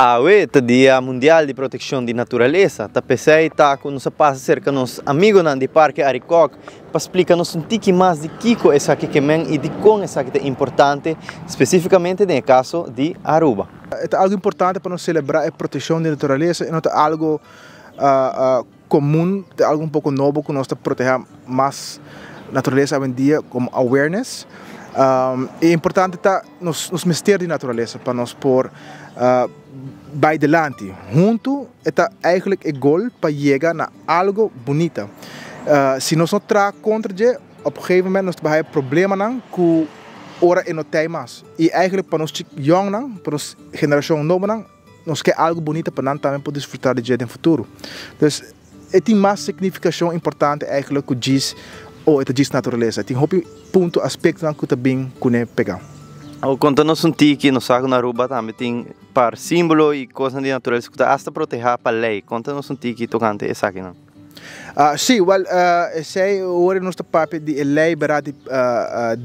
Awe ta Dia Mundial di Protekshon di Naturalesa. Ta p'esei ta ku nos a pasa serka nos amigonan di Parke Arikok pa splika nos un tiki mas di kiko esaki ke men i dikon esaki ta importante, spesifikamente den e kaso di Aruba. E ta algu importante pa nos selebrá e protekshon di naturalesa, e no ta algu komun, ta algu un poko nobo ku nos ta protehá mas naturalesa awendia komo awareness. E importante ta nos nos mester di naturalesa pa nos por bai dilanti. Huntu e ta eigenlijk e goal pa yega na algo bunita. Si nos no traha kontra dje, op un gegeven moment nos ta bai haya problemanan ku ora e no tei mas. I eigenlijk pa nos yòngnan, pa nos generashon nobonan, Nos ke algu bunita pa nan tambe por disfruta di dje den futuro. Dus e tin mas signifikashon importante eigenlijk ku djis o e ta djis naturalesa. E tin hopi punto, aspektonan ku ta bin kuné pegá. Awor konta nos un tiki, nos sa ku na Aruba tambe tin par simbolo i kosnan di naturalesa ku ta asta protehá pa lei. Konta nos un tiki tokante esakinan. Sí, wèl, esei ora nos ta papia di e lei bèrdat di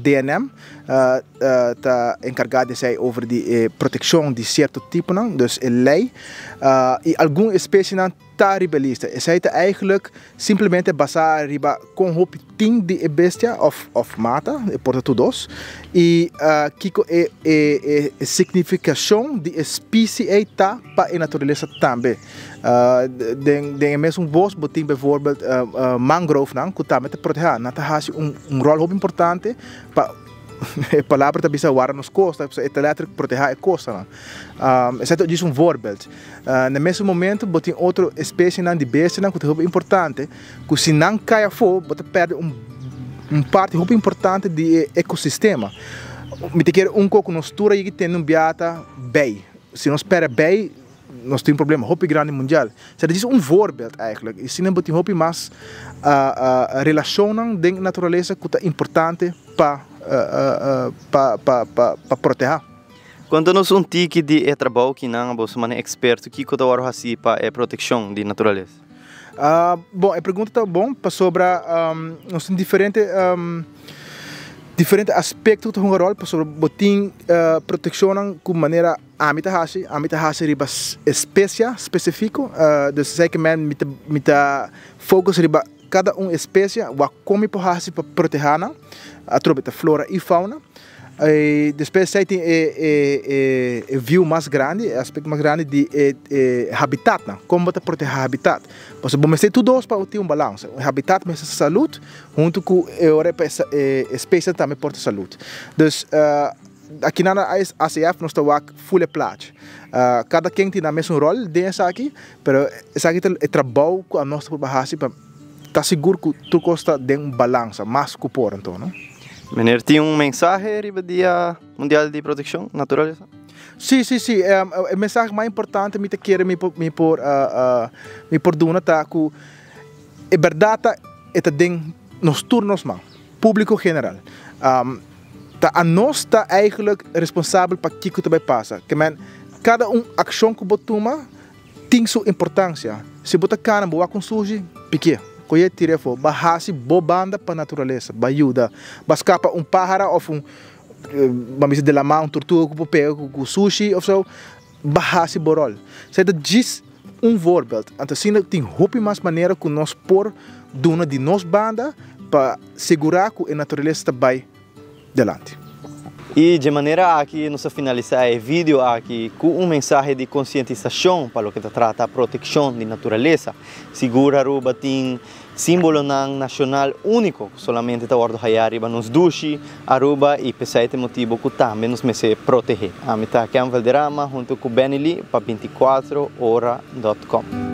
DNM ta enkargá di esei over di e protekshon di sierto tiponan, dus e lei i algun espesienan ta riba e lista. Esei ta eigentlik simplemente basá riba kon hopi tin di e bestia òf mata, e por ta tur dos, i kiko e e signifikashon di e specie ei ta pa e naturalesa tambe. Den e mesun bos bo tin bijvoorbeeld mangrovenan ku tambe ta protehá. Nan ta hasi un ròl hopi importante pa e palabra ta bisa warda nos kosta, pasobra e ta letterlijk protehá e kostanan. Esei ta djis un voorbeeld. Na e mesun momento bo tin otro espesienan di bestianan ku ta hopi importante ku si nan kai afó bo ta pèrdè un parti hopi importante di e ekosistema. Mi ta kere un kos ku nos tur a yega tende un biaha ta bei. Si nos pèrdè bei Nos tin un problema hopi grandi mundial. Esei ta djis un voorbeeld eigenlijk. I asina bo tin hopi mas relashonnan den naturalesa ku ta importante pa pa protehá. Konta nos un tiki di e trabou ki nan a boso manera eksperto kiko ta wòrdu hasí pa e protekshon di naturalesa. Bon, e pregunta ta bon pasobra nos tin diferente diferente aspekto ku ta hunga ròl pasobra bo tin protekshonnan ku manera Ami ta hasi, ami ta hasi riba especia specifico, dus esei ke men mi ta focus riba kada un especia, wak kon mi por hasi pa proteha nan, atrobe ta flora i fauna. I despues esei tin e e view mas grandi, e aspecto mas grandi di e e habitatnan, kon bo ta proteha habitat. Pasobra bo mester tur dos pa tin un balansa, e habitat mester salud hunto ku e ora e especia tambe por ta salud. Dus. Aki na ACF nos ta wak full e plaatje. Kada ken tin nan mesun rol den esaki, pero esaki ta e trabou ku anos ta purba hasi pa ta sigur ku tur kos ta den un balansa, mas ku por anto, no? Meneer tin un mensahe riba Dia Mundial di Protekshon Naturalesa? Sí, sí, sí. E mensahe mas importante mi ta kere mi por mi por mi por duna ta ku e bèrdat ta e ta den nos tur nos man, públiko general. Ta anos ta eigenlijk responsabel pa kiko ta bai pasa. Ke men, kada un akshon ku bo tuma tin su importansia. Si bo ta kana bo wak un sushi, pikié, koyé tir'é afó. Ba hasi bo banda pa naturalesa, ba yuda. Ba skapa un páhara òf un, ban bisa de la man, un tortuga ku por pega ku sushi òf so, ba hasi bo ròl. Esei ta djis un voorbeeld. Anto asina tin hopi mas manera ku nos por duna di nos banda pa segurá ku e naturalesa ta bai delanti. I dje manera aki nos a finalisá e video aki ku un mensahe di konsientisashon pa loke ta trata protekshon di naturalesa. Sigur Aruba tin simbolonan nashonal úniko ku solamente ta wòrdu hayá riba nos dushi Aruba i p'esei ta e motibu ku tambe nos mester protehé. Ami ta Ken Valderrama huntu ku Benny Lee pa 24 ora dot com.